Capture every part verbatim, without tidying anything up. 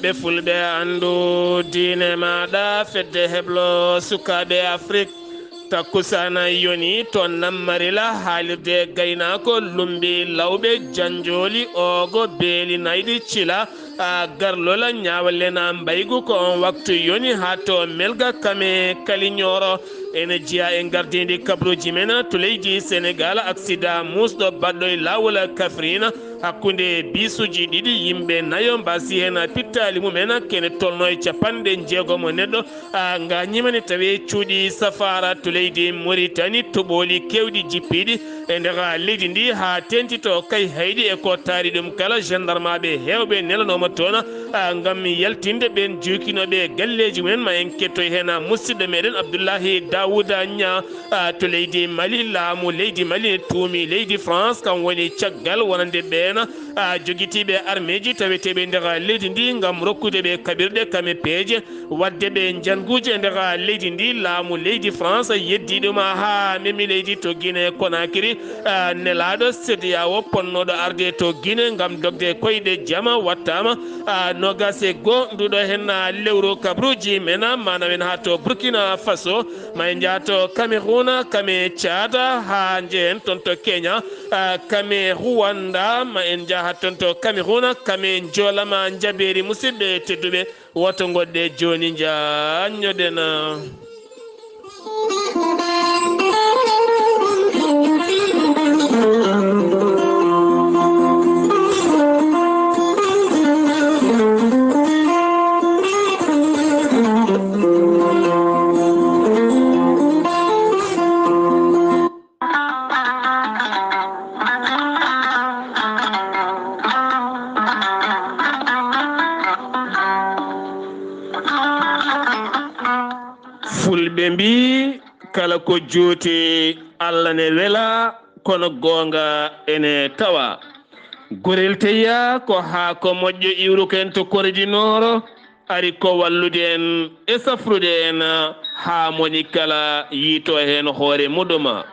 Ɓe fulɓe anndu diine maaɗa, fedde heblo sukaaɓe Afrik. Takkusaana yoni to Nammarila, haalirde gaynaako, lumbi lawɓe, janjooli, oogo, beeli, nayɗi, cila, a, garlola, ñaawalena, mbaygu, ko on waktu yoni haa to Melga, Kame, Kaliñooro. Ene jeyaa e ngardiindi kabruuji men to leydi Senegaal, aksida muusɗo baɗɗo e laawol Kafrine. Hakkunde bisuuji ɗiɗi, yimɓe nayo mbasi heen pittaali mumen, kene tolno e capanɗe jeegom neɗɗo, a, ngañiima ne tawi cuuɗi safaara to leydi Moritani, toɓooli keewɗi jippiiɗi e nder leydi ndi, haa teeŋti to Kayhayɗi. E ko taari ɗum kala, gendarmaaɓe heewɓe nelanooma toon, a, ngam yaltinde ɓeen jukkinooɓe galleeji mumen. Ma en kettoy heen musidɗo meɗen Abdullahi Daawuda Ñaa, a, to leydi Mali. Laamu leydi Mali ne tuumi leydi France, kam woni caggal wonande ɓeen, a, jogitiiɓe armeeji taweteeɓe nder leydi ndi ngam rokkude ɓe kaɓirɗe kame peeje, waɗde ɓe njanguuji e nder leydi ndi. Laamu leydi France yeddii ɗum haa memi leydi to Guinée Conakry, a, nelaaɗo CEDEAO ponnooɗo arde to Guinée ngam dogde koyɗe jama wattaama, a, noogaas e goo nduɗo heen lewru kabruuji men, maanaam en haa to Burkina Faso. Ma en njaha to Cameroun, Kame Tchad, haa njehen toon to Kenya, a, Kame Rwanda. Ma en njaha toon to Cameroun, Kame Njoolama Njabeeri. Musidɓe tedduɓe, woto ngoɗɗe jooni, njaññoɗen. Fulɓe mbii, kala ko juuti, Allah ne wela, kono goonga ene tawa. Gorel Teyya ko haako moƴƴo iwruko en to Kore di Nooro, ari ko wallude en e safrude en haa moni kala yiito heen hoore muɗum.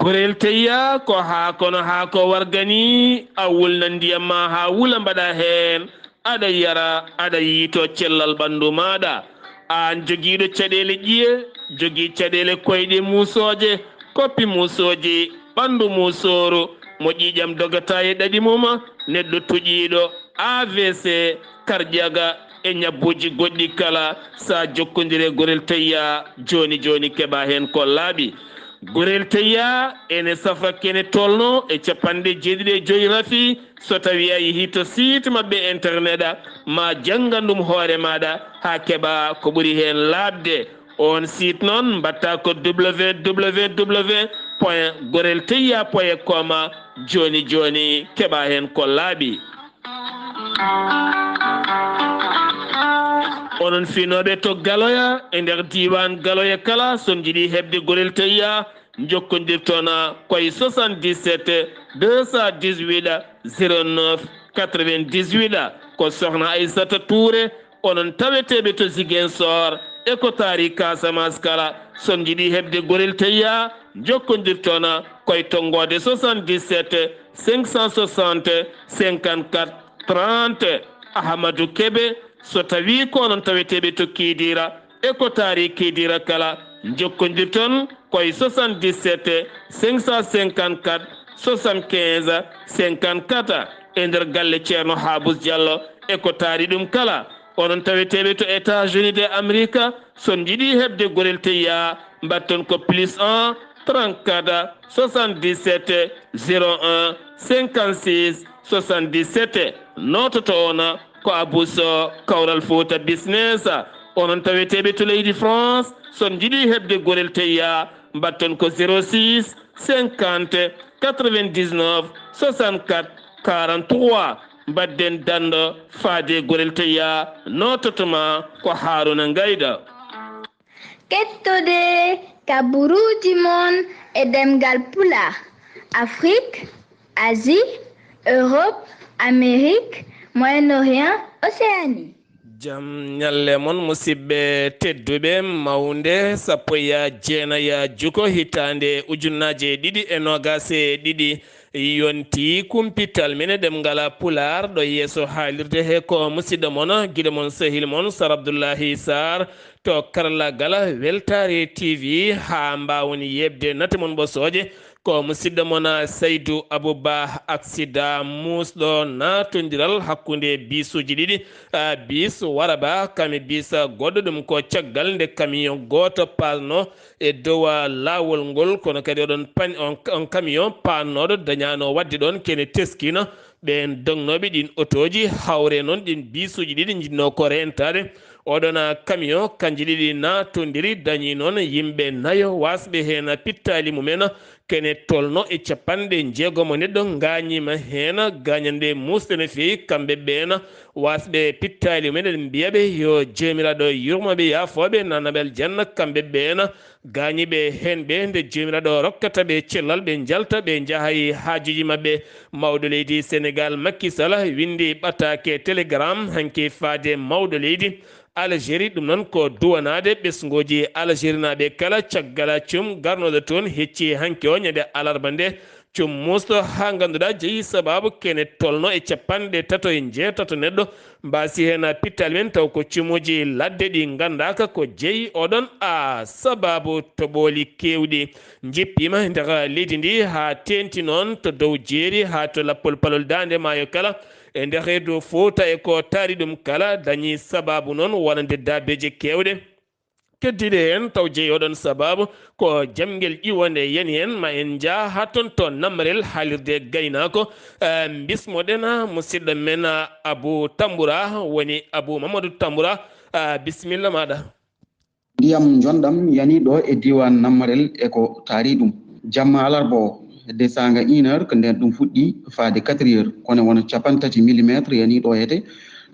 Gorel Teyya ko haako no haako warga ni, a wulna ndiyam ma haa wula, mbaɗa heen, aɗa yara, aɗa yiito cellal ɓanndu maaɗa. Aan jogiiɗo caɗeele ƴiye, jogii caɗeele koyɗe muusooje, koppi muusooji, ɓanndu muusooru, mo ƴiiƴam dogata e ɗaɗi mum, neɗɗo tuƴiiɗo, A V C, karƴaga e ñabbuuji goɗɗi kala, sa jokkondire Gorel Teyya jooni jooni, keɓa heen ko laaɓi. Gorel Teyya ene safa kene tolno e capanɗe jeeɗiɗi e joyi rafi. So tawi a yehi to site maɓɓe internet, ma janngan ɗum hoore maɗa haa keɓa ko ɓuri heen laaɓde. On site noon mbatta ko w w w point gorel teyya point com. Jooni jooni keɓa heen ko laaɓi. Onon finooɓe to Galoya, e nder diiwaan Galoya kala, so on njiɗi heɓde Gorel Teyya, njokkondirton koye soixante-dix-sept deux cent dix-huit zéro neuf quatre-vingt-dix-huit. Ko Sohna Aissata Touré, onon taweteeɓe to Ziguinchor e ko taari Casamance kala. So on njiɗi heɓde Gorel Teyya, njokkondirton koye tonngoode soixante-dix-sept cinq cent soixante cinquante-quatre trente. Ahmadou Kébé, so tawi ko onon taweteeɓe to Kidira e ko taari Kidira kala, njokkondirton koye soixante-dix-sept cinq cent cinquante-quatre soixante-quinze cinquante-quatre. E nder galle Ceerno Habous Diallo e ko taari ɗum kala, onon taweteeɓe to États-Unis de Amerique, so on njiɗi heɓde Gorel Teyya, mbatton ko plus un trente-quatre soixante-dix-sept zéro un cinquante-six soixante-dix-sept. Noototo on ko Abou Sow, Kawral Fouta Business. Onon taweteeɓe to leydi France, so on njiɗi heɓde Gorel Teyya, mbatton ko zéro six cinquante quatre-vingt-dix-neuf soixante-quatre quarante-trois. Mbaɗden danɗo faade Gorel Teyya, noototo ma ko Haruna Ngayda. Kettode kaburuuji mon e ɗemngal Pulaar, Afrik, Asie, Europe, Amérique, Moyen-Orient, Océanie. Jam ñalle mon, musidɓe tedduɓe. Mawnde sappo e jeenayi juko hitaande ujunnaaje ɗiɗi e noogaas e ɗiɗi, Yonti kumpital men e ɗemngal Pulaar ɗo yeeso haalirde he ko musidɗo mon, giɗo mon, sehil mon, Sar Abdullahi Sar to karallagal Weltaare T V, haa mbaawon yeeɓde nate mon ɓosooje. Ko musidɗo mon Saydu Abu Ba. Aksida muusɗo naatondiral hakkunde bisuuji ɗiɗi, ah, bis Waraba kam e bis goɗɗo, ɗum ko caggal nde camion gooto paasno e dow, ah, laawol ngol, kono kadi oɗon pan-, on, on camion paannooɗo dañaano waɗde ɗoon kene teskino. Ɓeen dognooɓe ɗiin otooji hawre noon ɗiin bisuuji ɗiɗi njiɗnoo ko reentaade. Oɗon, ah, camion kanji ɗiɗi naatondiri, dañi noon yimɓe nayo waasɓe heen pittaali mumen, kene tolno e capanɗe jeegom neɗɗo ngaañiima heen, gaañannde muusɗe no feewi. Kamɓe ɓeen waasɓe pittaali mumen, eɗen mbiya ɓe yo Joomiraaɗo yurmo ɓe, yaafoo ɓe, nana ɓe aljanna. Kamɓe ɓeen gaañiiɓe heen ɓe, nde Joomiraaɗo rokkata ɓe cellal, ɓe njalta, ɓe njaha e haajuuji maɓɓe. Mawɗo leydi Senegaal, Macky Sall, winndi ɓataake Telegram hanki faade mawɗo leydi Algérie. Ɗum noon ko duwanaade ɓesnguuji Algérie naaɓe kala, caggal cum garnooɗo toon hecci hanki o ñande alarba nde. Cum muusɗo haa ngannduɗaa jeyi sabaabu kene tolno e capanɗe tato e njeetato neɗɗo mbaasi heen pittaali men, taw ko cumuuji ladde ɗi nganndaaka ko jeyi oɗon, a sabaabu toɓooli keewɗi njippiima e nder leydi ndi haa teeŋti noon to dow jeeri haa to lappol palol daande maayo kala. E nder reedu Fuuta e ko taari ɗum kala, dañi sabaabu noon wonande daabeeje keewɗe keddiiɗe heen, taw jeyi oɗon sabaabu ko jamngel ƴiwonde yani heen. Ma en njah haa toon to nammarel haalirde gaynaako, eh, mbismoɗen musidɗo men Abu Tambura, woni Abu Mamadou Tambura, ah, bisimilla maaɗa. Ndiyam njonɗam yani ɗo e diiwaan Nammarel e ko taari ɗum. Jamma alarba o, hedde saanga une heure, ko ndeen ɗum fuɗɗi faade quatre heures, kono wona capanɗe tati millimetre yani ɗo hete.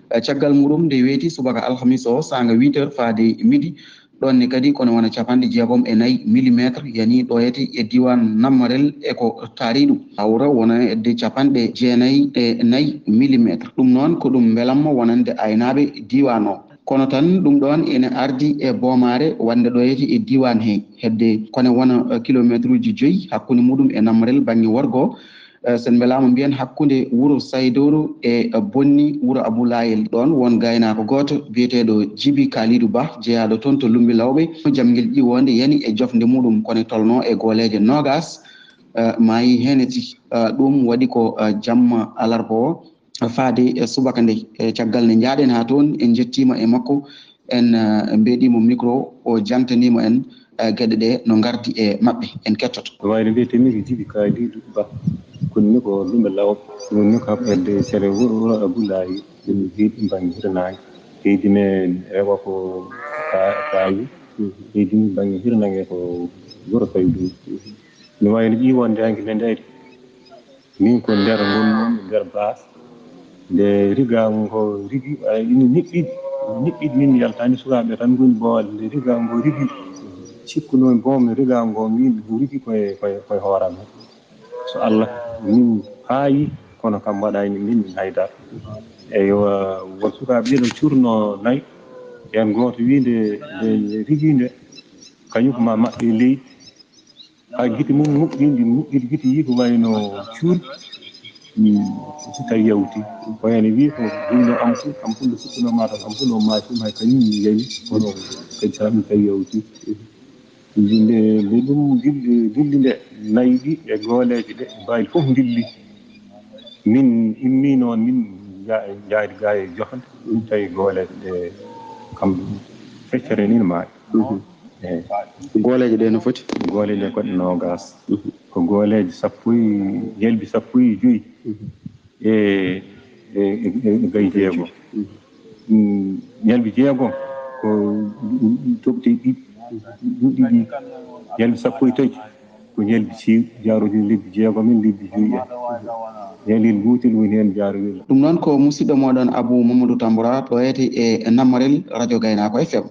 Eh, caggal muɗum, nde weeti subaka alhamis o, saanga huit heures faade midi, ɗoon ne kadi kono wona capanɗe jeegom e nayi millimetre yani ɗo hete e diiwaan Nammarel e ko taari ɗum. Hawra wona hedde capanɗe jeenayi e nayi millimetre. Ɗum noon ko ɗum mbelamma wonande aynaaɓe diiwaan o. Kono tan ɗum ɗoon ene ardi e boomaare wonde ɗo yeeti e diiwaan he, hedde kone wona, eh, kilomeetruuji joyi hakkunde muɗum e Nammarel baŋŋe worgo. Eh, so en mbelaama mbiyen hakkunde wuro Saydooru e, eh, Bonni wuro Abu Laayel. Ɗoon won gaynaako gooto biyeteeɗo Jibi Kaalidu Bah, jeyaaɗo toon to Lummbi Lawɓe. Jamngel ƴiwoonde yani e jofnde muɗum, kono tolnoo e gooleeje noogaas, eh, maayi heen e tigi. Eh, ɗum waɗi ko, eh, jamma alarba o. Faade e subaka nde, e caggal nde njaaɗen haa toon, en njettiima e makko, en, eh, mbeɗiimo micro, o jantaniima en, eh, geɗe ɗe no ngardi e maɓɓe. En kettoto. Wayde mbiyetee-mi ko Jibi Kaalidu Bah, kono mi ko Lumbe Law, woni ko haɓɓorde sere wuro, wuro Abulayi, ɗum heedi baŋŋe hirnaange. Heedi men rewa ko Ka-, Kaawi, heedi men baŋŋe hirnaange ko wuro Faydu. No wayno ƴiwonde hanki nde ndeydi. Min ko nder ngonmi, nder baas. Nde riga ngo rigi, ay, ina niɓɓiɗi, niɓɓiɗi min mi yaltani sukaaɓe tan ngoni boowal. Nde riga ngo rigi, cikkunomi boom riga ngo min ngo rigi koye, koye, koye hooram. So Allah, min paayi, kono kam waɗayni min, min haydara. Eywa, won sukaaɓe ɗiɗo curno nayi. Heen gooto wi nde, nde rigi nde, kañum ko ma maɓɓe leydi. Haa gite mum muɓɓinɗi, muɓɓiɗi gite yii ko wayno cuuri, mm, so tawi yawti. Ko heen wii ko wino ampul, ampul nde sukkunoo ma tan, ampul o maaki, hay kañum yawi, kono kadi so tawi yawti. Nde, nde ɗum dilli, dilli nde, nayi ɗi e gooleeje ɗe, mbaali fof dilli. Min immii noon, min nja-, njaadi gaa e joofde, min tawi gooleeje ɗe kam feccere ni no maayi. Mhm. Eey. Gooleeje ɗe no foti? Gooleeje ɗe ko ɗe noogaas. Mhm. Ko gooleeje sappo e, ñalbi sappo e joyi. Mhm. E, e, e, e gayi jeegom. Mhm. Mm, ñalbi jeegom ko toɓte ɗiɗi, ɗiɗi, ñalbi sappo e tati ko ñalbi siw, jaarooji lebbi jeegom en, lebbi joyi en. Ñalel gootel woni heen jaarowel. Ɗum noon ko musidɗo mooɗon Abou Mamadou Tambura, ɗo yeete e Nammarel, Radio Gaynaako F M.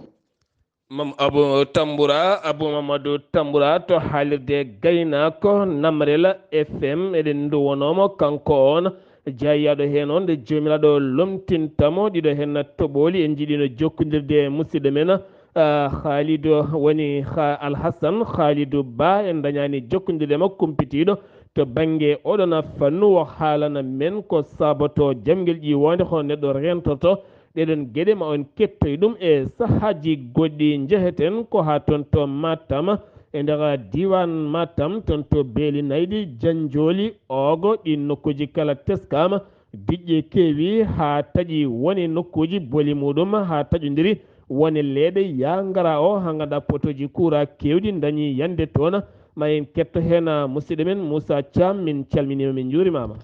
Mam Abu Tambura, Abu Mamadu Tambura to haalirde gaynaako Namrel F M. Eɗen nduwonoomo kanko on, jeyaaɗo heen on nde Joomiraaɗo lomtintamo ɗiɗo heen toɓooli. En njiɗino jokkondirde e musidɗo men, ah, Khalidou, woni Kha-, Alhassan Khalidou Ba. En ndañaani jokkondirde makko kumpitiiɗo. To bannge oɗon fannu, o haalana men ko sabato jamngel ƴiwoonde, hono neɗɗo rentorto ɗeɗon geɗe. Ma on kettoy ɗum e sahaaji goɗɗi. Njeheten ko haa toon to Matam, e nder diiwaan Matam, toon to Beeli Nayɗi, Janjooli, Oogo, ɗi nokkuuji kala teskaama. Diƴƴe keewi haa taƴi, woni nokkuuji boli muɗum haa taƴondiri, woni leeɗe yaa ngara o, haa ngannduɗaa potooji kuuraa keewɗi ndañi yande toon. Ma en ketto heen, ah, musidɗo men Moussa Thiam, min calminiima, min njuurimaama.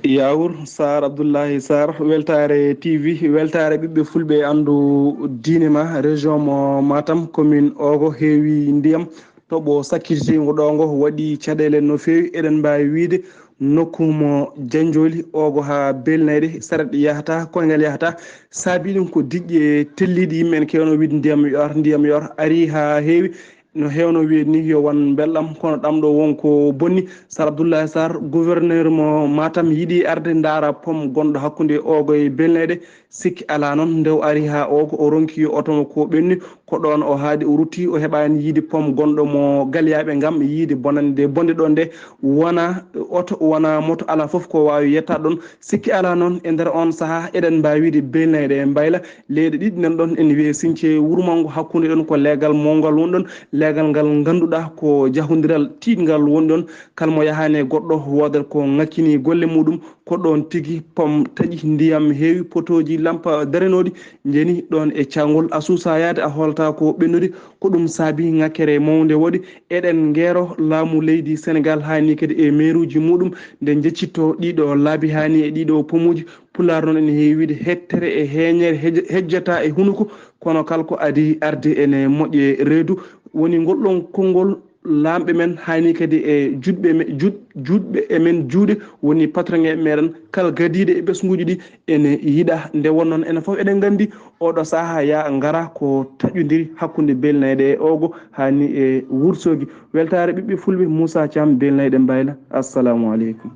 Yaawur Sarr, Abdoullahi Sarr, Weltaare T V, weltaare ɓiɓɓe fulɓe, anndu diine ma, région mo Matam, commune Oogo, heewi ndiyam, toɓo sakkitiingo ɗo ngo waɗi caɗeele no feewi. Eɗen mbaawi wiyde nokku mo Janjooli, Oogo haa Beeli Nayɗi, saret yahata, koyngal yahata. Saabii ɗum ko diƴƴe telliiɗe, yimɓe en keewno wiyde ndiyam yoor, ndiyam yoor, ari haa heewi. No heewno wiyde ni, yo won mbelɗam, kono ɗam ɗo won ko bonni. Sarr Abdoullahi Sarr, gouverneur mo Matam, yiɗi arde ndaara pom gonɗo hakkunde Oogo e Beeli Nayɗi. Sikki alaa noon, nde o ari haa Oogo, o ronki oto mo ko ɓenni, ko ɗoon o haaɗi, o rutti, o heɓaani yiide pom gonɗo mo Galyaaɓe ngam yiide bonannde bonde ɗoon nde. Wona oto, wona moto, alaa fof ko waawi yettaade ɗoon. Sikki alaa noon, e nder oon sahaa, eɗen mbaawi wiyde Beeli Nayɗi e Mbayla, leyɗe ɗiɗi nan ɗoon, ene wiyee Siñce Wurmango, hakkunde ɗoon ko leegal mawngal woni ɗoon, leegal ngal ngannduɗaa ko jahondiral tiiɗngal woni ɗoon. Kala mo yahaani e goɗɗo, woodat ko ŋakkini golle muɗum, ko ɗoon tigi pom taƴi, ndiyam heewi, potooji lampa darenooɗi njeni ɗoon e caangol. A suusaa yahde, a hoolataa ko ɓennude, ko ɗum saabii ŋakkere mawnde waɗi. Eɗen ngeero laamu leydi Senegaal, haa ni kadi e meeruuji muɗum, nde njeccitto ɗiɗo laabi, haa ni e ɗiɗo pomuuji. Pulaar noon ene heewi wiyde, hettere e heeñere hej-, hejjataa e hunuko, kono kala ko adii arde ene moƴƴe reedu. Woni ngol ɗoon konngol laamɓe men, haa ni kadi e juɗɓe me-, juɗ-, juɗɓe e men juuɗe, woni patron en meɗen, kala gadiiɗo e ɓesnguuji ɗi ene yiɗa. Nde won noon, enen fof eɗen nganndi, oɗo sahaa yaa ngara ko taƴondiri hakkunde Beeli Nayɗi e Oogo, haa ni e Wursogi. Weltaare ɓiɓɓe fulɓe, Moussa Thiam, Beeli Nayɗi e Mbayla. Assalamu aleykum.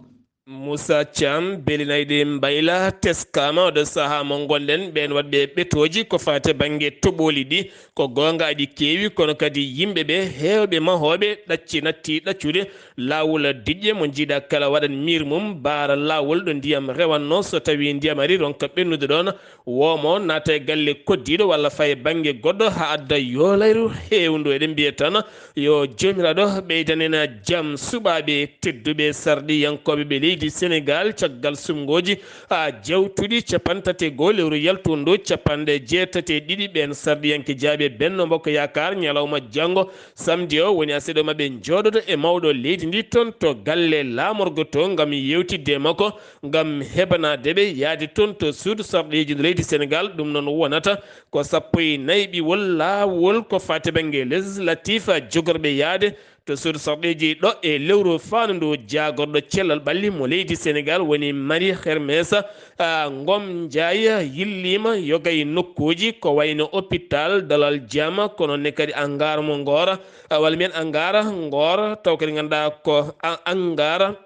Moussa Thiam, Beeli Nayɗi e Mbayla, teskaama oɗo sahaa mo ngonɗen, ɓeen waɗɓe ɓetooji ko faati bannge toɓooli ɗi. Ko goonga, aɗi keewi, kono kadi yimɓe ɓe, heewɓe mahooɓe, ɗacci natti ɗaccude. Laawol diƴƴe mo njiiɗa kala waɗan miir mum, baara laawol ɗo ndiyam rewatnoo, so tawii ndiyam ari ronka ɓennude ɗoon, woomo naata e galle koddiiɗo walla faa e bannge goɗɗo haa adda yolayru heewndu. Eɗen mbiya tan yo Joomiraaɗo ɓeydan en jam. Suɓaaɓe tedduɓe, sarɗiyankooɓe ɓe leydi Senegaal, caggal suɓngooji, a, jawtuɗi cappanɗe tati e goo lewru yaltuɗo ndu, cappanɗe jeetati e ɗiɗi, ɓeen sarɗiyanke jaaɓe Benno Bokk Yaakaar, ñalawma janngo samedi o woni aset o maɓɓe njooɗoto e mawɗo leydi ndi toon to galle laamorgo to ngam yeewtidde e makko, ngam hebanaade ɓe yahde toon to suudu sarɗiiji ndu leydi Senegaal. Ɗum noon wonata ko sappo e nayi ɓiwol laawol ko faati bannge législatif, jogorɓe yahde to suudu sarɗiiji ɗo e lewru faandu ndu. Jaagorɗo cellal ɓalli mo leydi Senegaal woni Marie Hermes, a, Ngom Njaay, yilliima yoga e nokkuuji ko wayno hôpital Dalal Jama, kono ne kadi angaar mo Ngoor, a, walla mbiyen angaar Ngoor, taw kadi ngannduɗaa ko a-, angaar,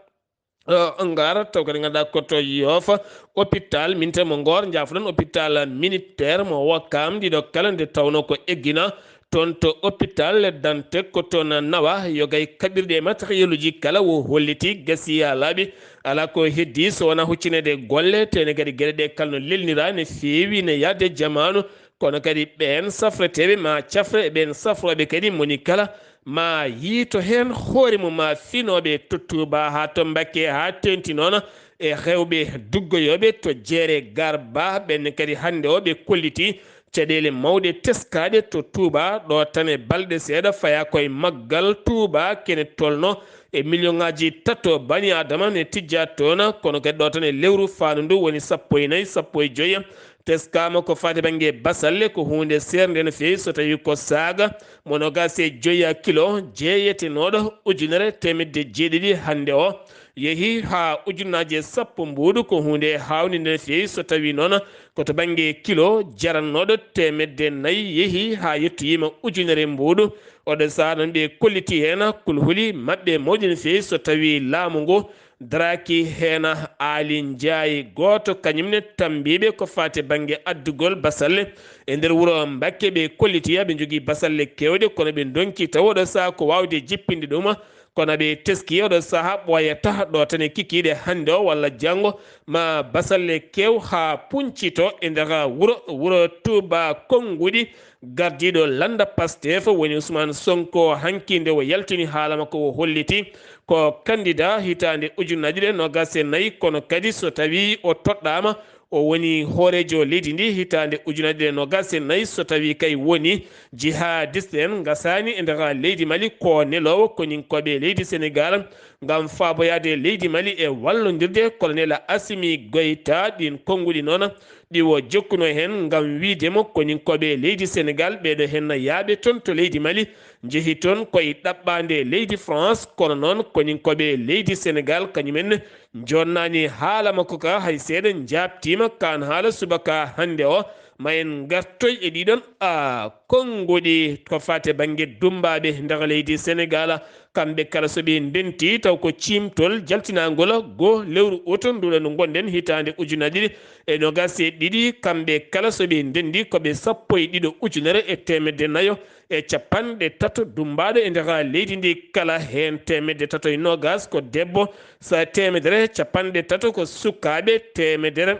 a, angaar, taw kadi ngannduɗaa ko to Yoof, hôpital militaire mo Ngoor, njaafoɗon hôpital militaire mo Wakaam, ɗiɗo kala nde tawnoo ko eggina toon to hôpital Dantec, ko toon nawa yoga e kaɓirɗe e matériel uji kala. O holliti, gasi haa laaɓi, alaa ko heddii so wonaa huccineede golle, tee ne kadi geɗe ɗe kala no lelniraa, ne feewi, ne yahde jamaanu, kono kadi ɓeen safreteeɓe maa cafre e ɓeen safrooɓe kadi, moni kala maa yiito heen hoore mum, maa finooɓe to Tuubaa haa to Mbakke haa teeŋti noon e rewɓe duggoyooɓe to jeere Garba. Ɓeen kadi hannde o ɓe kolliti caɗeele mawɗe teskaaɗe to Tuubaa. Ɗo tan e balɗe seeɗa fayaa ko e maggal Tuubaa, kene tolnoo e miliyoŋaaji tato bani Aadama ne tijjaa toon, kono kadi ɗo tan e lewru faandu ndu woni sappo e nayi, sappo e joy. Teskaama ko faati bannge basalle, ko huunde seernde no feewi so tawii ko saaga mo noogaas e joy kilo jeeyetenooɗo ujunere teemedde jeeɗiɗi, hannde o yehii haa ujunnaaje sappo mbuuɗu, ko huunde haawnde no feewi so tawii noon ko to bannge kilo jarannooɗo teemedde nayi, yehii haa yettoyiima ujunere mbuuɗu. Oɗo sahaa noon ɓe kolliti heen kulhuli maɓɓe mawɗi no feewi so tawii laamu ngu daraaki heen. Aali Njaay, gooto kañum ne tammbiiɓe ko faati bannge addugol basalle e nder wuro Mbakke, ɓe kolliti aɓe njogii basalle keewɗe, kono ɓe ndonki taw oɗo sahaa ko waawde jippinde ɗum Kono ɓe teski oɗo saha ɓooyata ɗo tan e kikiiɗe hannde o walla janngo, ma basalle kew haa puncito e nder wuro, wuro Tuuba Konnguɗi. Gardiiɗo lannda Pastef woni Ousmane Sonko, hanki nde o yaltini haala makko, o holliti ko kandida hitaande ujunnaji ɗiɗi e noogas e nayi, kono kadi so tawi o toɗɗaama, o woni hooreejo leydi ndi hitaande ujunnaji ɗiɗi e noogas e nayi. So tawi kay woni jihadiste en ngasaani e nder leydi Mali, ko neloowo koninkooɓe leydi Senegal ngam faaboyaade leydi Mali e wallondirde Colonel Assimi Goïta. Ɗin konnguɗi noon ɗi o jokkuno heen ngam wiide mo koninkooɓe leydi Senegal ɓeeɗo heen yaaɓe toon to leydi Mali, njehi toon koye ɗaɓɓaande leydi France, kono noon koninkooɓe leydi Senegal kañumen jonnani haala makko ka hay seeɗa, njaabtiima kaan haala subaka hannde o. Ma en ngartoy e ɗiɗon a konnguɗi ko faate bannge dummbaaɓe nder leydi Senegal. Kamɓe kala so ɓe ndenti taw ko ciimtol jaltinaangol go lewru ut nduɗo ndu ngonɗen hitaande ujunnaji ɗiɗi e noogas e ɗiɗi. Kamɓe kala so ɓe ndenndi ko ɓe sappo e ɗiɗo ujunere e teemedde nayo e capanɗe tato dummbaaɗo e nder leydi ndi kala, heen teemedde tato e noogas ko debbo, sa teemedere capanɗe tato ko sukaaɓe, teemedere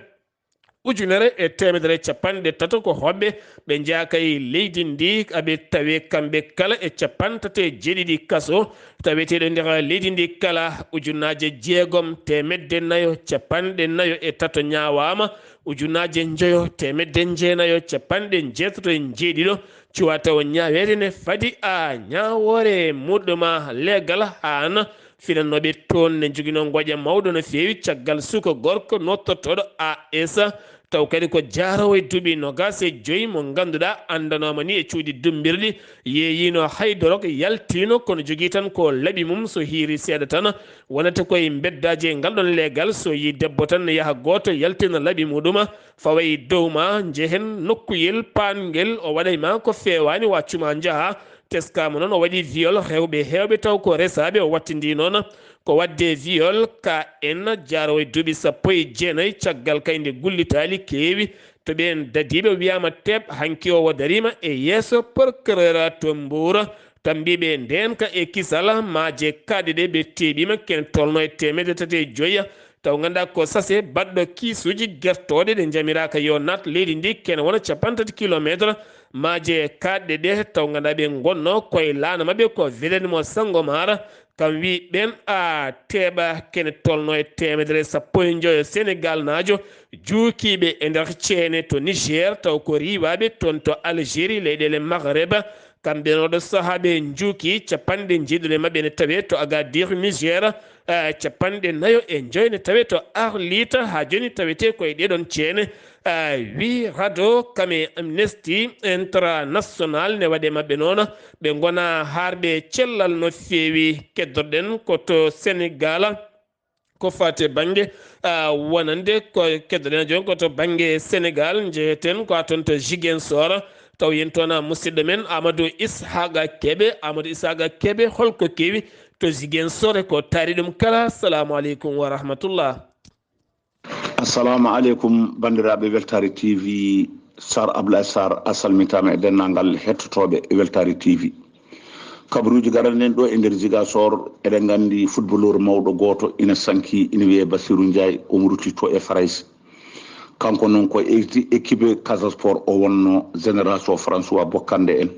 ujunere e teemedere capanɗe tato ko hoɓɓe. Ɓe njaaka e leydi ndi, aɓe tawe kamɓe kala e capanɗe tati e jeeɗiɗi kaso taweteeɗo nder leydi ndi kala. Ujunnaaje jeegom teemedde nayo capanɗe nayo e tato ñaawaama, ujunnaaje njoyo teemedde jeenayo capanɗe jeetato e jeeɗiɗo cuwa taw ñaaweede ne fadi a ñaawoore muɗɗuma. Leegal haan finannooɓe toon ne njoginoo ngoƴa mawɗo no feewi caggal suka gorko nottortooɗo A S, taw kadi ko jaaroowo e duuɓi noogas e joyi mo ngannduɗaa anndanooma ni e cuuɗi dummbirɗi, yeeyiino hay dorog, yaltiino kono jogii tan ko laɓi mum, so hiiri seeɗa tan wonata koye mbeddaaji e ngal ɗon leegal, so yii debbo tan ne yaha gooto yaltina laɓi muɗuma, fawa e dow ma, njehen nokkuyel paanngel, o waɗay ma ko feewaani, waccu ma njaha. Teskaama noon o waɗi viol rewɓe heewɓe taw ko resaaɓe, o wattindii noon ko waɗde viol. Ka en jaaroowo e duuɓi sappo e jeenayi caggal kay nde gullitaali keewi, to ɓeen dadiiɓe wiyaama teeɓ, hanki o o dariima e yeeso procureur to Mbuur. Tammbiiɓe ndeenka e kisal maaje kaaɗɗe ɗe ɓe teeɓiima kene tolno e teemedde tati e joyi, taw ngannduɗaa ko sase baɗɗo kiisuuji gertooɗe ɗe njamiraaka yo naat leydi ndi kene wona capanɗe tati kilometre. Maaje kaaɗɗe ɗe taw ngannduɗaa ɓe ngonno koye laana maɓɓe ko Vélène mo Sangomar, kam wi ɓen a teeɓa kene tolno e teemedere sappo e njoyo Senegal naajo juukiiɓe e nder ceene to Niger, taw ko riiwaaɓe toon to Algérie, leyɗeele Maghreb. Kamɓe noon ɗo sahaa ɓe njuuki capanɗe jeeɗiɗo e maɓɓe ne tawee to Agadir Niger, eh, capanɗe nayo e njoyo ne tawee to Arlit, haa jooni tawetee koye ɗee ɗoon ceene. Eh, wi rado kame Amnesty International ne waɗe maɓɓe noon, ɓe ngona haarɓe cellal no feewi. Keddorɗen ko to Senegal. Ko faati e bannge, ah, wonande ko keddoɗen jooni ko to bannge Senegal, njeheten ko haa toon to Ziguinchor, taw yen toon, ah, musidɗo men Amadou Ishaqa Kebe. Amadou Ishaqa Kebe, holko kewi to Ziguinchor e ko taari ɗum kala? Assalamu aleykum wa rahmatullah. Assalamu aleykum, banndiraaɓe Weltaare T V. Sar Abdoulaye Sar, a salmitaama e denndaangal hettotooɓe Weltaare T V. Kabaruuji garanɗen ɗo e nder Ziguinchor, eɗen nganndi footballeur mawɗo gooto ina sanki, ina wiyee Bassirou Ndiaye, omo rutti to e Farayse. Kanko noon ko ekti-, équipe Casa Sport o wonno, génération François Bocandé en,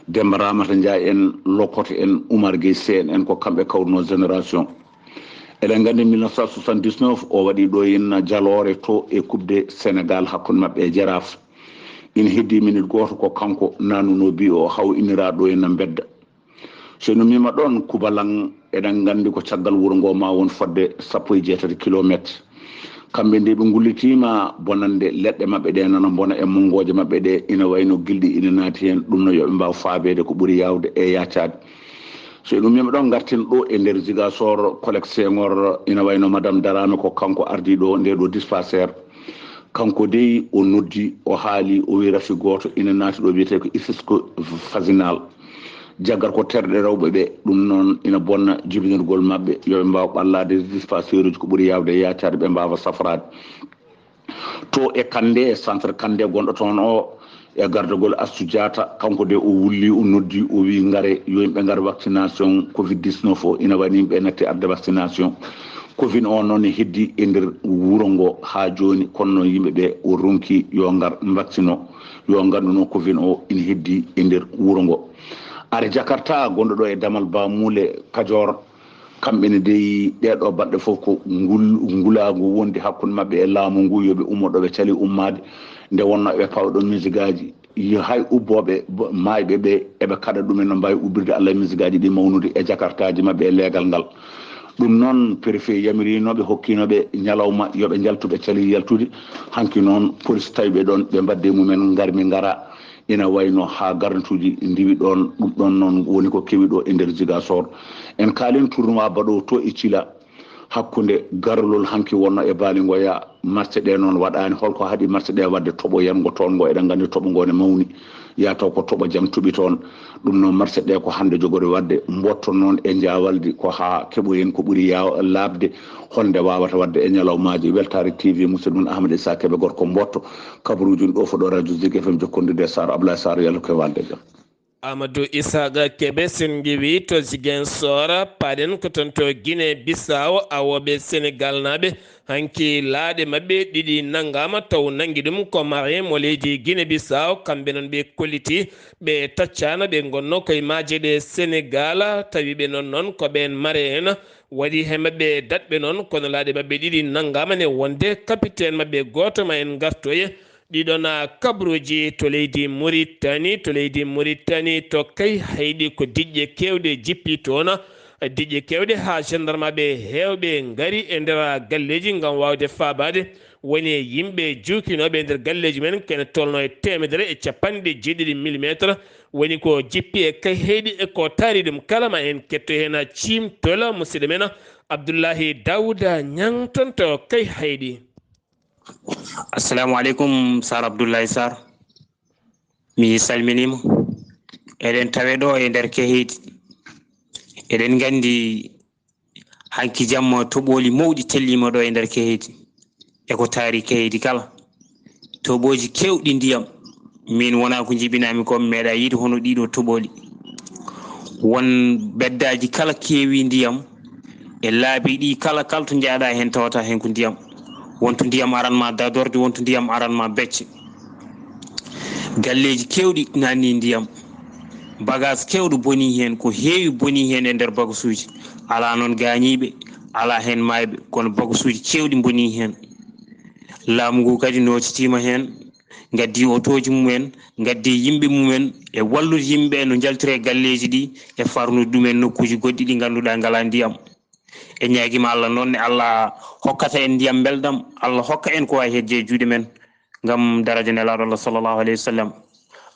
Demba Ramata Ndiaye en, Lokoto en, Oumar Gueye Sène en, ko kamɓe kawruno génération. Eɗen nganndi mille neuf cent soixante-dix-neuf o waɗi ɗo henna jaloore to e Coupe de Sénégal hakkunde maɓɓe e Jaraaf. Ina heddii minute gooto ko kanko naatnunoo bi o haw inira ɗo henna mbedda. So en ummiima ɗoon, Kubalan, eɗen nganndi ko caggal wuro ngo ma won fodde sappo e jeetati kilomeetre. Kamɓe nde ɓe ngullitiima bonande leɗɗe maɓɓe ɗe nana mbona e monngooje maɓɓe ɗe ina wayno gilɗi ina naati heen, ɗum no yo ɓe mbaaw faabeede ko ɓuri yaawde e yaacaade. So en ummiima ɗoon, ngarten ɗo e nder Ziguinchor, Collègue Senghor, ina wayno Madame Darame ko kanko ardiiɗo nde ɗo dispensaire. Kanko dey o noddi, o haali, o wi rafi gooto ina naati ɗo wiyetee ko Isisco Fasinal. Jaggat ko terɗe rewɓe ɓe, ɗum noon ina bonna jibinirgol maɓɓe, yo ɓe mbaaw ɓallaade dispensaire uji ko ɓuri yaawde e yaacaade, ɓe mbaawa safraade. To e Kande, e centre Kande gonɗo toon o, E gardagol Astou Diatta, kanko de o wulli, o noddi, o wi ngare, yo yimɓe ngar vaccination covid dix-neuf o, ina wayno yimɓe natti arde vaccination. Covid o noon ne heddi e nder wuro ngo haa jooni, kono noon yimɓe ɓe o ronki yo ngar vaccino, yo nganndu noon covid o ina heddi e nder wuro ngo. Are Jakarta gonɗo ɗo e damal Bamule Kajoor, kamɓe ne dey ɗeeɗo balɗe fof ko ngul-, ngulaagu wondi hakkunde maɓɓe e laamu ngu, yo ɓe ummo ɗo ɓe cali ummaade. Nde wonno eɓe pawa ɗo misigaaji, yo hay ubbooɓe bo-, maayɓe ɓe eɓe kaɗa ɗumen no mbaawi ubbirde Allah e misigaaji ɗi mawnude e jakartaaji maɓɓe e leegal ngal. Ɗum noon, préfet yamiriino ɓe, hokkiino ɓe ñalawma yo ɓe njaltu, ɓe cali yaltude. Hanki noon, polis tawi ɓe ɗoon, ɓe mbadde mumen, ngarmi ngara. Ina wayno haa garntuuji ndiwi ɗoon, ɗum ɗoon noon woni ko kewi ɗo e nder Ziguinchor. En kaalen tournoi baɗoowo to e Cila, hakkunde garlol hanki wonno e Baali Ngoya, marché ɗe noon waɗaani. Holko haɗi marché ɗe waɗde toɓo yango toon ngo? Eɗen nganndi toɓo ngo ne mawni, yaa taw ko toɓo jam toɓi toon. Ɗum noon marché ɗe ko hannde jogori waɗde, mboɗto noon e Jaawaldi ko haa keɓoyen ko ɓuri yaaw-, laaɓde, holnde waawata waɗde e ñalawmaaji. Weltaare T V, musidɗo mon Ahmed Issa Kebe, gorko mboɗto, kabaruuji ɗo fof ɗo radio Zik F M, jokkondirde e Sarr Ablaye Sarr, yalla ko e walde jam. Amadou Isaaqa Kebe, sen ngewi to Ziguinchor, paɗen ko toon to Guinée Bissau, awooɓe Senegal naaɓe, hanki laaɗe maɓɓe ɗiɗi nanngaama, taw nanngi ɗum ko Marien mo leydi Guinée Bissau, kamɓe noon ɓe kolliti, ɓe taccaano, ɓe ngonno koye maaje ɗe Senegal, tawi ɓe noon noon ko ɓeen Marien en, waɗi he maɓɓe daɗɓe noon, kono laaɗe maɓɓe ɗiɗi nanngaama ne wonde capitaine maɓɓe gooto, ma en ngartoye, ɗiɗon kabaruuji to leydi Muritani, to leydi Muritani, to Kayhayɗi ko diƴƴe keewɗe jippi toon. Diƴƴe keewɗe haa gendarmeɓe heewɓe ngari e nder galleeji ngam waawde faabaade. Woni e yimɓe juukinooɓe e nder galleeji men, kene tolno e teemedere e capanɗe jeeɗiɗi millimetre. Woni ko jippi e Kayhayɗi e ko taari ɗum kala, ma en ketto heen ciimtol musidɗo men Abdullahi Dawuda Ñang toon to Kayhayɗi. Assalamu aleykum, Sar Abdoulaye Sarr. Mi salminiima. Eɗen tawe ɗo e nder Keheydi. Eɗen nganndi hanki jamma toɓooli mawɗi telliima ɗo e nder Keheydi. E ko taari Keheydi kala. Toɓooji keewɗi ndiyam. Min wonaa ko njibinaami ko, mi meeɗaa yiide hono ɗiɗo toɓooli. Won beddaaji kala keewi ndiyam. E laabi ɗi kala, kala to njaaɗa heen tawata heen ko ndiyam. Wonto ndiyam aran ma dadorde, wonto ndiyam aran ma becce. Galleeji keewɗi nanni ndiyam. Bagage keewɗo boni heen, ko heewi boni heen e nder bagasuuji. Alaa noon gaañiiɓe, alaa heen maayɓe, kono bagasuuji keewɗi boni heen. Laamu ngu kadi nootitiima heen, ngaddi otooji mumen, ngaddi yimɓe mumen e wallude yimɓe no njaltire galleeji ɗi e farnude ɗumen nokkuuji goɗɗi ɗi ngannduɗaa ngalaa ndiyam. En ñaagiima Allah noon ne Allah hokkata en ndiyam mbelɗam, Allah hokka en ko wawi hedde e juuɗe men ngam daraja Nelaaɗo Allah sallallahu alayhi wa sallam.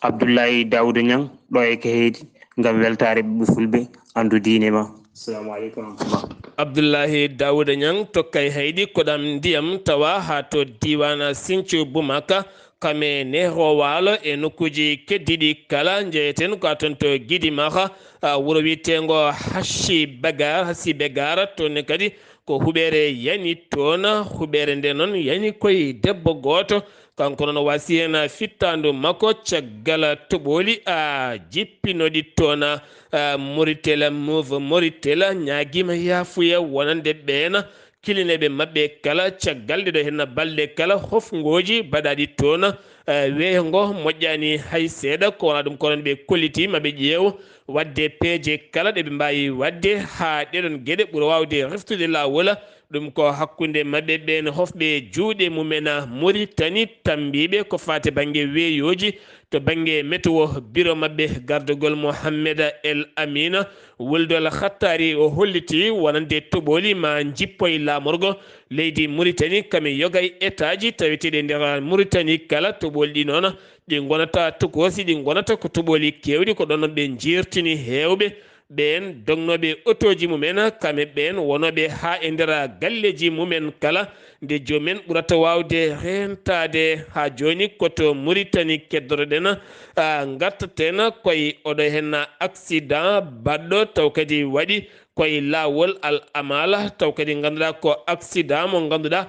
Abdullahi Daouda Niang ɗo e Keheydi ngam weltaare ɓiɓɓe fulɓe, anndu diine ma. Assalamu aleykum wa rahmatullah. Abdullahi Daouda Niang to Kayhayɗi, koɗam ndiyam tawa haa to diiwaan Sinthiou Boumaka, Kame Nehro Waalo e nokkuuji keddiiɗi kala. Njeyeten ko toon to Gidimara, a, wuro wiyeteengo Hashi Begar, Hashi Begar, toon ne kadi ko huɓeere yani toon, huɓeere nde noon yani koye debbo gooto, kanko noon o waasi heen fittaandu makko caggal toɓooli, a, jippinooɗi toon, a, Mauritela, Move Mauritela, ñaagiima yaafuya wonande ɓeen kilineeɓe maɓɓe kala, caggal ɗe ɗo henna balɗe kala, hofngooji baɗaaɗi toon, eh, weeyo ngo moƴƴaani hay seeɗa, ko wonaa ɗum ko noon ɓe kolliti ma ɓe ƴeew waɗde peeje kala ɗe ɓe mbaawi waɗde haa ɗeɗon geɗe ɓura waawde reftude laawol. Ɗum ko hakkunde maɓɓe ɓeen hofɓe juuɗe mumen Muritani tambiiɓe ko faati bannge weeyooji, to bannge météo, biro maɓɓe gardagol Mohammed El Amina Wuldu Al Khattari, o holliti wonande toɓooli ma njippoy laamorgo leydi Muritani, kame yoga e etaaji taweteeɗi e nder Muritani kala. Toɓooli ɗi noon ɗi ngonata tokoosi, ɗi ngonata ko toɓooli keewɗi, ko ɗoon ɓe njeertini heewɓe ɓeen dognooɓe otooji mumen, kame ɓeen wonooɓe haa e nder galleeji mumen kala. Nde joom en ɓurata waawde reentaade haa jooni, ko to Muritani keddotoɗen, a, ngartaten koye oɗo heen accident baɗɗo taw kadi waɗi koye laawol Al Amala, taw kadi ngannduɗaa ko accident mo ngannduɗaa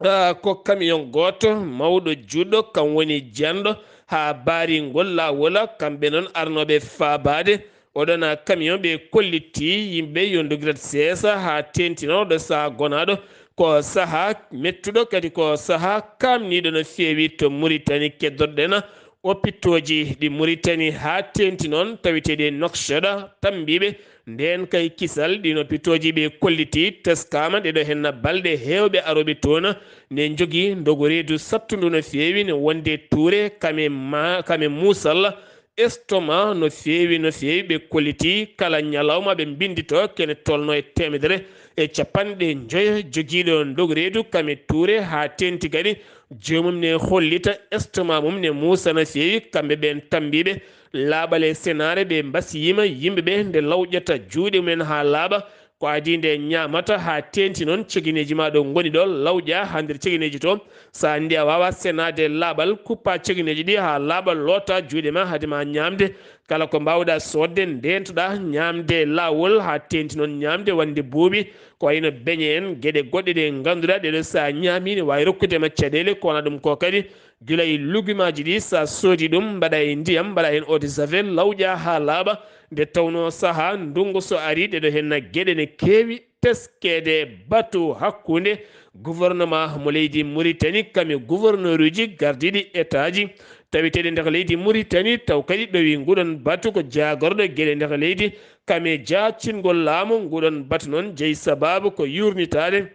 ah, ko camion gooto mawɗo juɗɗo, kam woni janɗo haa baaringol laawol. Kamɓe noon arnooɓe faabaade oɗon camion, ɓe kollitii yimɓe yo ndogirat seesa haa teeŋti noon. Oɗo sahaa gonaaɗo ko sahaa mettuɗo, kadi ko sahaa kaamniiɗo no feewi to Muritani. Keddorɗen opitooji ɗi Muritani haa teeŋti noon, taweteeɗi e Nouakchott, tammbiiɓe ndeen kay kisal. Ɗiin opitooji ɓe kollitii, teskaama ɗeɗo henna balɗe heewɓe arooɓe toon ne njogii ndogo reedu sattundu no feewi, ne wonde tuure, kame ma-, kame muusal, estomac no feewi, no feewi. Ɓe kollitii kala ñalawma ɓe mbinndito kene tolno e teemedere e capanɗe njoyo jogiiɗo ndogo reedu kame tuure haa teeŋti kadi joomum ne hollita estomac mum ne muusa no feewi. Kamɓe ɓeen tammbiiɓe laaɓal e senaare ɓe mbasiyiima yimɓe ɓe nde lawƴata juuɗe mumen haa laaɓa. Ko adii nde ñaamata haa teeŋti noon cegineeji ma ɗo ngoni ɗo lawƴa haa nder cegineeji to. So a anndi a waawaa senaade laaɓal, kuppa cegineeji ɗi haa laaɓa, loota juuɗe ma hade ma ñaamde. Kala ko mbaawɗa soodde, ndeentoɗa ñaamde laawol haa teeŋti noon ñaamde wonde buubi, ko wayno beñe en, geɗe goɗɗe ɗe ngannduɗaa ɗeɗo so a ñaami ne waawi rokkude ma caɗeele, ko wona ɗum ko kadi gila e lugumaaji ɗi, so a soodi ɗum, mbaɗa e ndiyam, mbaɗa heen eau de javel, lawƴa haa laaɓa. Nde tawnoo sahaa ndunngu so arii, ɗeɗo henna geɗe ne keewi teskeede. Batu hakkunde gouvernement mo leydi Muritani kam e gouverneuruuji gardiiɗi etaaji taweteeɗi nder leydi Muritani, taw kadi ɗowi nguɗon batu ko jaagorɗo geɗe nder leydi kam e jaacingol laamu. Nguɗon batu noon jeyi sabaabu ko yuurnitaade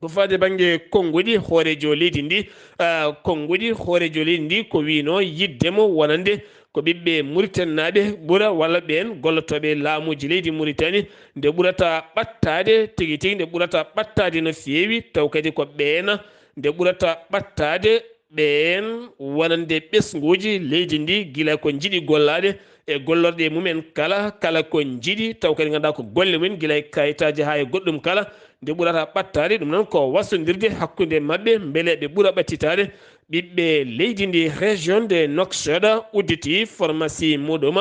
ko faade bannge konnguɗi hooreejo leydi ndi, ah, konnguɗi hooreejo leydi ndi ko wiynoo yiɗde mo wonande ko ɓiɓɓe Muritaninaaɓe ɓura walla ɓeen gollotooɓe laamuuji leydi Muritani, nde ɓurata ɓattaade tigi tigi, nde ɓurata ɓattaade no feewi, taw kadi ko ɓeen nde ɓurata ɓattaade ɓeen wonande ɓesnguuji leydi ndi, gila ko njiɗi gollaade e gollorɗe mumen kala, kala ko njiɗi, taw kadi ngannduɗaa ko golle mumen, gila e kayitaaji haa e goɗɗum kala, nde ɓurata ɓattaade. Ɗum noon ko wasondirde hakkunde maɓɓe, mbele ɓe ɓura ɓattitaade. Ɓiɓɓe leydi ndi, région de Nouakchott, udditi pharmacie muɗum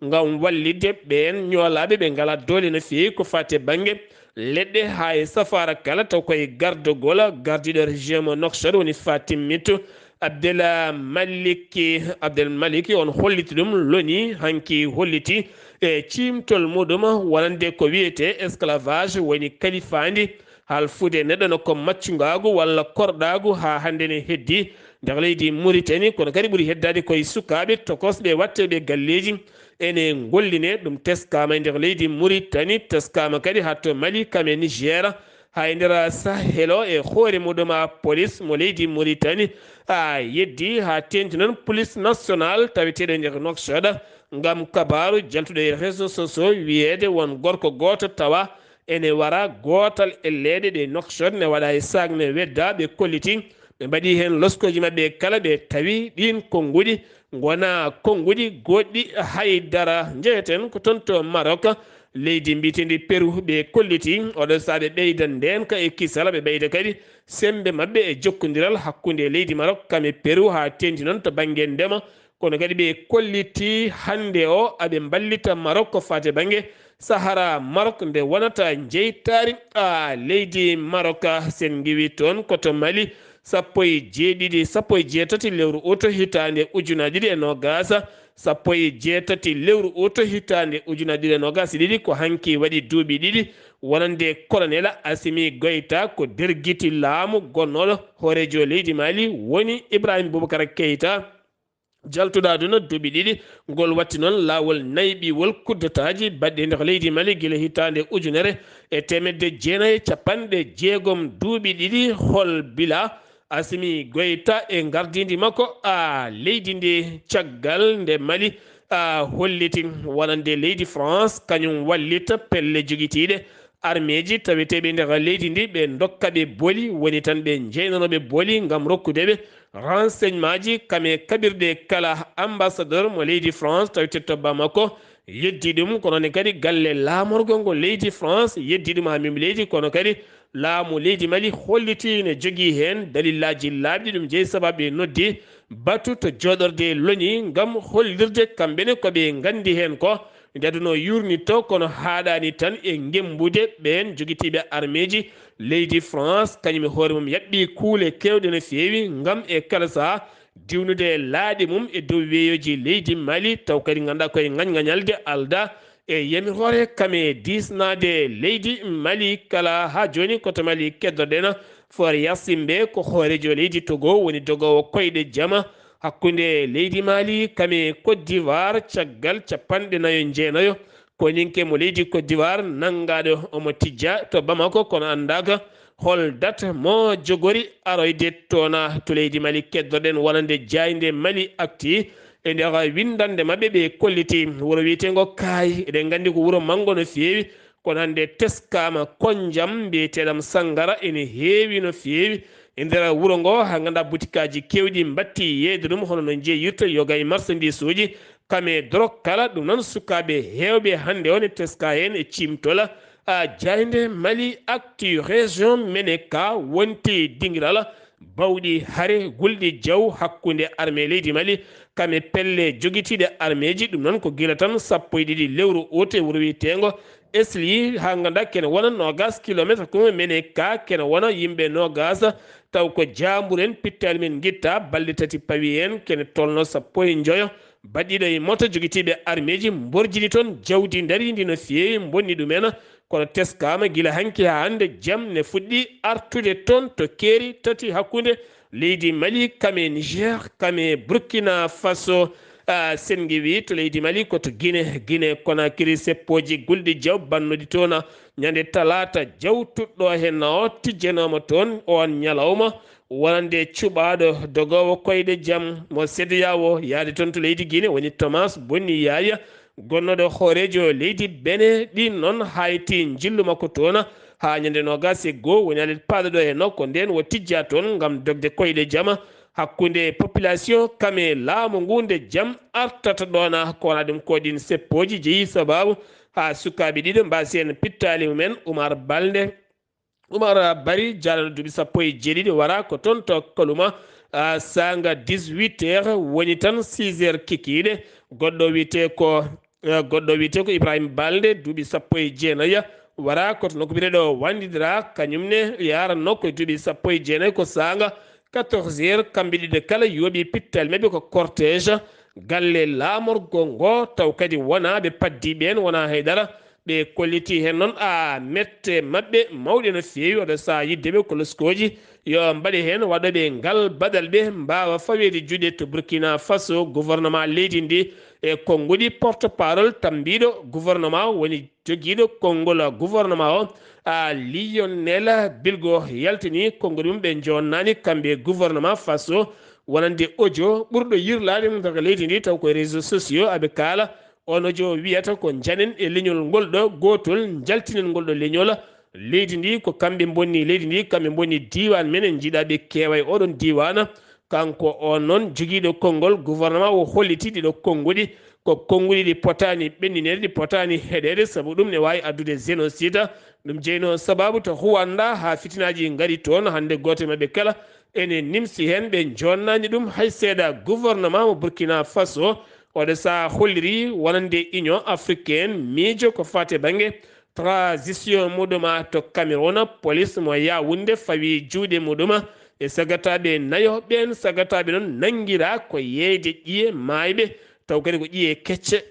ngam wallitde ɓeen ñoolaaɓe ɓe ngalaa doole no feewi ko faati e bannge leɗɗe haa e safaara kala, taw koye gardagol gardiiɗo région mo Nouakchott woni Fatim Mitu Abdel Maliki. Abdel Maliki on holliti ɗum, loni hanki holliti e ciimtol muɗum wonande ko wiyetee esclavage, woni kalifaandi halfude neɗɗo no ko maccungaagu walla korɗaagu haa hannde ne heddii nder leydi Muritani, kono kadi ɓuri heddaade koye sukaaɓe tokosɓe watteeɓe galleeji ene ngollinee. Ɗum teskaama e nder leydi Muritani, teskaama kadi haa to Mali, kam e Niger, haa e nder Sahel o, e hoore muɗum a police mo leydi Muritani a yeddii haa teeŋti noon police nationale taweteeɗo e nder Nouakchott ngam kabaaru jaltuɗo e réseaux sociaux wiyeede won gorko gooto tawa ene wara gootal e leeɗe ɗe Nouakchott ne waɗa e saak ne wedda. Ɓe kolliti, ɓe mbaɗi heen loskooji maɓɓe kala, ɓe tawi ɗiin konnguɗi ngonaa konnguɗi goɗɗi hay dara. Njeyeten ko toon to Maroc, leydi mbiyeteendi Peru, ɓe kolliti oɗo sahaa ɓe ɓeyda ndeenka e kisal, ɓe ɓeyda kadi semmbe maɓɓe e jokkondiral hakkunde leydi Maroc kam e Peru haa teeŋti noon to bannge ndema. Kono kadi ɓe kolliti hannde o aɓe mballita Maroc ko faati e bannge Sahara Maroc nde wonata njeytaari a leydi Maroc. Sen ngiwi toon ko to Mali, sappo e jeeɗiɗi, sappo e jeetati lewru ut hitaande ujunaaji ɗiɗi e noogaas, sappo e jeetati lewru ut hitaande ujunaaji ɗiɗi e noogaas e ɗiɗi, ko hanki waɗi duuɓi ɗiɗi wonande Kolonel Assimi Goïta ko dergiti laamu gonnooɗo hooreejo leydi Mali woni Ibrahim Boubacar Keita. Jaltuɗo aduna duuɓi ɗiɗi, ngol watti noon laawol nayɓiwol kuddetaaji baɗɗi e nder leydi Mali gila hitaande ujunere e teemedde jeenayi e capanɗe jeegom duuɓi ɗiɗi. Hol bila Assimi Goïta e ngardiindi makko a leydi ndi caggal nde Mali a holliti wonande leydi France kañum wallita pelle jogitiiɗe armeeji taweteeɓe nder leydi ndi, ɓe ndokka ɓe boli, woni tan ɓe njeynano ɓe boli ngam rokkude ɓe renseignemaaji kam e kaɓirɗe kala. Ambassadeur mo leydi France tawete to Bamako yeddi ɗum, kono ne kadi galle laamorgo ngo leydi France yeddi ɗum haa mim leydi, kono kadi laamu leydi Mali holliti ne jogii heen dalillaaji laaɓɗi, ɗum jeyi sababu ɓe noddi batu to jooɗorde loni ngam hollirde kamɓe ne ko ɓe nganndi heen ko Nde aduna o yuurnitoo, kono haaɗaani tan e ngemmbude ɓeen jogitiiɓe armeeji. Leydi France, kañum e hoore mum, yaɓɓii kuule keewɗe no feewi ngam e kala sahaa diwnude laaɗe mum e dow weeyooji leydi Mali, taw kadi ngannduɗaa koye ngañngañalde aldaa e yamiroore kam e diisnaade leydi Mali kala. Haa jooni ko to Mali keddoɗen. Faure Gnassingbé ko hooreejo leydi Togo, woni dogoowo koyɗe jama hakkunde leydi Mali kam e Côte d'Ivoire, caggal capanɗe nayo e jeenayo koyninke mo leydi Côte d'Ivoire, nanngaaɗo omo tijja to Bamako, kono anndaaka hol date mo jogori aroyde toon to leydi Mali keddoɗen. Wonande jaaynde Mali Actu, e nder winndannde maɓɓe, ɓe kolliti wuro wiyeteengo Kaay. Eɗen nganndi ko wuro manngo no feewi, kono hannde teskaama konjam mbiyeteeɗam Sanngara ene heewi no feewi e nder wuro ngo, haa ngannduɗaa butikaaji keewɗi mbattii yeeyde ɗum, hono no njeeyirta yoga e marsandiisuuji kam e dorog kala. Ɗum noon, sukaaɓe heewɓe hannde o ne teskaa heen e ciimtol. A, jaaynde Mali Actu, région Meneka wonti dingiral bawɗi hare gulɗi jaw hakkunde armée leydi Mali kam e pelle jogitiiɗe armeeji. Ɗum noon ko gila tan sappo e ɗiɗi lewru ut e wuro wiyeteengo Esli, haa ngannduɗaa kene wona noogaas kilomeetre hakkunde Meneka, kene wona yimɓe noogaas, taw ko jaamburen pittaali men ngitta, balɗe tati pawi heen, kene tolno sappo e njoyo baɗɗiiɗo e moto jogitiiɓe armeeji mborjini toon jawdi ndariindi no feewi, mbonni ɗumen. Kono teskaama gila hanki haa hannde jam ne fuɗɗi artude toon to keeri tati hakkunde leydi Mali kam e Niger kam e Burkina Faso. A, Senngi wi to leydi Mali ko to Gine, Gine Konakiri, seppooji gulɗi jaw bannoɗi toon ñande talaata jawtuɗo heen o tijjanooma toon oon ñalawma. Wonande cuɓaaɗo dogoowo koyɗe jam mo CEDEAO yaade toon to leydi Gine, woni Thomas Boni Yaya, gonnooɗo hooreejo leydi Bene. Ɗin noon hayti njillu makko toon haa ñande noogaas e goo, woni alet paaɗo ɗo e nokko ndeen o tijja toon ngam dogde koyɗe jama hakkunde population kam e laamu ngu, nde jam artata ɗoon. Ko wona ɗum ko ɗin seppooji jeyi sabaabu haa sukaaɓe ɗiɗo mbaasi heen pittaali mumen, Umar Balde, Umar Bari, jaalano duuɓi sappo e jeeɗiɗi, wara ko toon to Kaluma, a, saanga dix-huit heures, woni tan six heures kikiiɗe. Goɗɗo wiyetee ko, eh, goɗɗo wiyetee ko Ibrahim Balde, duuɓi sappo e jeenayi, wara ko to nokku biyeteeɗo Wandidira, kañum ne yaranno ko e duuɓi sappo e jeenayi, ko saanga quatorze heures, kamɓe ɗiɗo kala yooɓi pittaali maɓɓe ko cortège galle laamorgo ngo, taw kadi wonaa ɓe paddi ɓeen, wonaa hay dara. Ɓe kolliti heen noon, a, mette maɓɓe mawɗe no feewi. Oɗo sahaa yidde ɓe ko loskooji yo mbaɗe heen waɗooɓe ngal baɗal ɓe mbaawa faweede juuɗe to Burkina Faso. Gouvernement leydi ndi e konnguɗi, porte-parole tambiiɗo gouvernement woni jogiiɗo konngol gouvernement o, a, Lionel Bilgo yaltini konnguɗi mum ɓe jonnaani kamɓe gouvernement Faso, wonande audio ɓurɗo yirlaade mum daga leydi ndi, taw koye réseaux sociaux aɓe kaala. On audio wiyata ko njanen e leñol ngol ɗo gootol, njaltinen ngol ɗo leñol. Leydi ndi ko kamɓe mbonni leydi ndi, kamɓe mbonni diiwaan men, en njiɗaa ɓe keewa e oɗon diiwaan. Kanko on noon jogiiɗo konngol gouvernement o holliti ɗiɗo konnguɗi ko konnguɗi ɗi potaani ɓennineede, ɗi potaani heɗeede, sabu ɗum ne waawi addude génocide. Ɗum jeyno sabaabu to Rwanda haa fitinaaji ngari toon. Hannde gooto e maɓɓe kala ene nimsi heen, ɓe jonnaani ɗum hay seeɗa. Gouvernement mo Burkina Faso oɗo sahaa holliri wonande Union Africaine miijo ko faati e bannge transition muɗum to Cameroun. Police mo Yaoundé fawi juuɗe muɗum e sagataaɓe nayo. Ɓeen sagataaɓe noon nanngiraa ko yeeyde ƴiye maayɓe, taw kadi ko ƴiye kecce.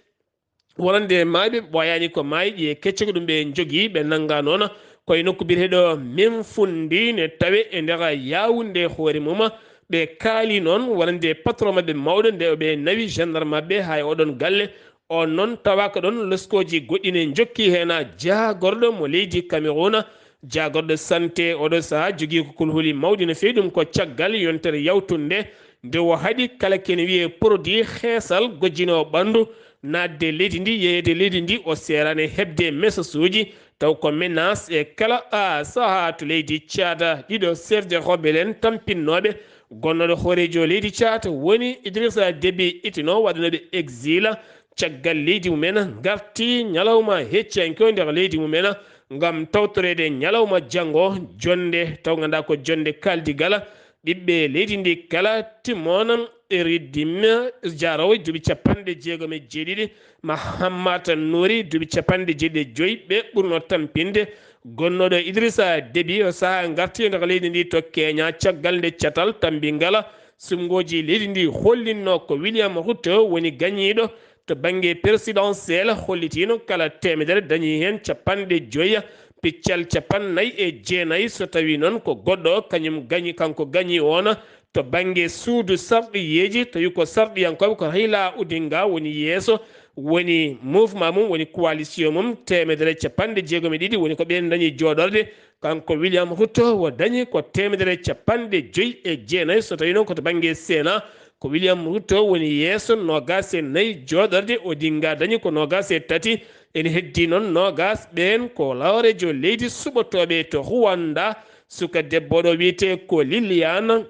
Wonande maayɓe ɓooyaani ko maayi, ƴiye kecce ko ɗum ɓe njogii, ɓe nanngaa noon koye nokku biyeteeɗo Memfundi ne tawe e nder Yaoundé hoore mum. Ɓe kaali noon wonande patron maɓɓe mawɗo nde ɓe nawi gendarme maɓɓe haa e oɗon galle. On noon tawaaka ɗon, loskooji goɗɗi ne njokki heen. Jaagorɗo mo leydi Cameroun, jaagorɗo santé, oɗo sahaa jogii ko kulhuli mawɗi no feewi. Ɗum ko caggal yontere yawtunde nde o haɗi kala kene wiyee produit xeesal gojjinoowo ɓanndu naatde leydi ndi, yeeyeede leydi ndi. O seeraani heɓde message uji, taw ko menace e kala, a, sahaa to leydi Tchad. Ɗiɗo chef de rebelle en tampinnooɓe gonnooɗo hooreejo leydi Tchad woni Idrissa Déby Itno, waɗanooɓe exil caggal leydi mumen, ngarti ñalawma hecciyanke o nder leydi mumen ngam tawtoreede ñalawma janngo, jonnde taw ngannduɗaa ko jonnde kaaldigal. Ɓiɓɓe leydi ndi kala timmoona Riddim, jaaroowo duuɓi capanɗe jeegom e jeeɗiɗi, Mahammata Nouri, duuɓi capanɗe jeeɗiɗi e joy. Ɓe ɓurno tampinde gonnooɗo Idrissa Déby o sahaa ngartiiɗo nder leydi ndi to Kenya, caggal nde catal tammbingal suɓngooji leydi ndi hollinno ko William Ruto woni gañiiɗo to bannge présidentiel, hollitiino kala teemedere dañi heen capanɗe joy, piccal capannay e jeenay. So tawii noon ko goɗɗo o, kañum gañi, kanko gañi oon to bannge suudu sarɗiyeeji, tawi ko sarɗiyankooɓe, ko Raila Odinga woni yeeso, woni mouvement mum, woni coalition mum, teemedere capanɗe jeegom e ɗiɗi woni ko ɓeen dañi jooɗorde. Kanko William Ruto o dañi ko teemedere capanɗe joy e jeenay. So tawii noon ko to bannge Sénat, ko William Ruto woni yeeso, noogaas e nayi jooɗorde, Odinga dañi ko noogaas e tati. Ene heddii noon noogaas ɓeen ko lawreejo leydi suɓotooɓe to Rwanda, suka debbo ɗo wiyetee ko Liliane,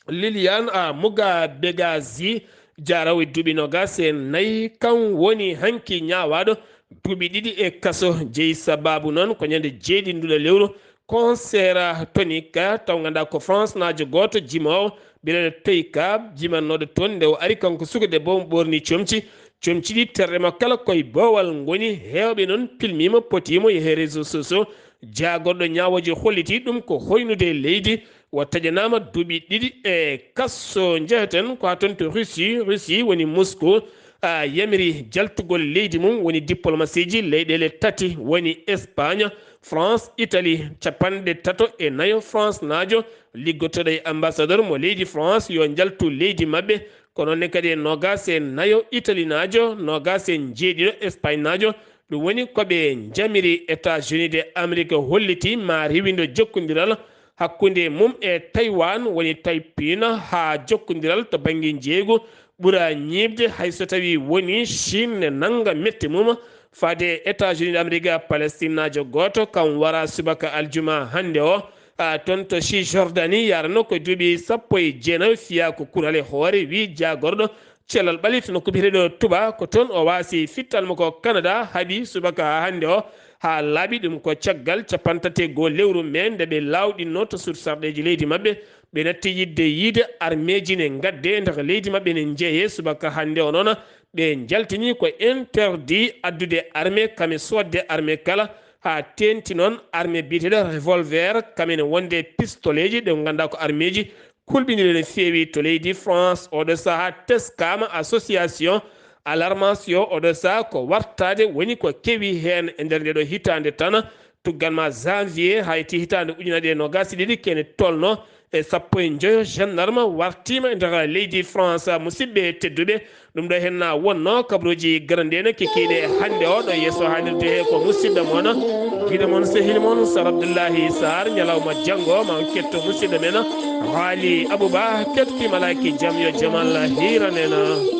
Liliane a Mugabegazi, jaaroowo e duuɓi noogaas e nayi, kam woni hanki ñaawaaɗo duuɓi ɗiɗi e kaso. Jeyi sabaabu noon ko ñande jeeɗiɗi nduɗo lewru, concert tonique, taw ngannduɗaa ko France naajo gooto jimoowo, biyeteeɗo Toyka, jimannooɗo toon. Nde o ari kanko suka debbo, omo ɓoorni comci, comci ɗi terɗe mo kala koye boowal ngoni. Heewɓe noon pilmiima, potiima e he réseaux sociaux. Jaagorɗo ñaawooje holliti ɗum ko hoynude leydi. O taƴanaama duuɓi ɗiɗi e kaso. Njeheten ko haa toon to Russie. Russie woni Moscou, a, yamiri jaltugol leydi mum, woni diplomasieji leyɗeele tati, woni Espagne, France, Italie. Capanɗe tato e nayo France naajo liggotooɗo e ambassadeur mo leydi France yo njaltu leydi maɓɓe. Ko noon ne kadi e noogaas e nayo Italie naajo, noogaas e jeeɗiɗo Espagne naajo. Ɗum woni ko ɓe njamiri. États-Unis de Amérique holliti ma riwindo jokkondiral hakkunde mum e Taïwan, woni Taipei, haa jokkondiral to bannge njeeygu ɓura ñiiɓde, hay so tawii woni Chine ne nannga mette mum. Faade États-Unis de Amérique, Palestine naajo gooto kam wara subaka aljuma hannde o, a, toon to Cisjordanie, yarano ko duuɓi sappo e jeenayo fiyaa ko kural e hoore, wi jaagorɗo cellal ɓalli to nokku biyeteeɗo Touba. Ko toon o waasi fittal mo ko Canada, haaɓi subaka haa hannde o, haa laaɓi. Ɗum ko caggal cappanɗe tati e goo lewru mee nde ɓe laawɗinno to suudu sarɗeeji leydi maɓɓe. Ɓe natti yiɗde yiide armeeji ne ngadde nder leydi maɓɓe, ne njeeyee. Subaka hannde o noon, ɓe njaltini ko interdit addude armée, kam e soodde armée kala, haa teeŋti noon armée biyeteeɗo revolver, kam ene wonde pistoleeji ɗe ngannduɗaa ko armeeji kulɓiniiɗo no feewi to leydi France. Oɗo sahaa teskaama association alarmation, oɗo sahaa ko wartaade woni ko kewi heen e nder ndeɗo hitaande tan, tuggal ma janvier haa yetti hitaande ujunaaje ɗiɗi e noogaas e ɗiɗi, kene tolno e sappo e njoyo gendarme wartiima e nder leydi France. Musidɓe tedduɓe, ɗum ɗo heen na wonno kabaruuji garaniiɗi kekiiɗi hannde o ɗo yeeso haalirde he ko musidɗo mon, giɗo mon, sehil mon Sar Abdullahi Sarr. Ñalawma janngo ma on ketto musidɗo men Haali Abouba, ketto Malaki, jam yo jam Allah hiiran en.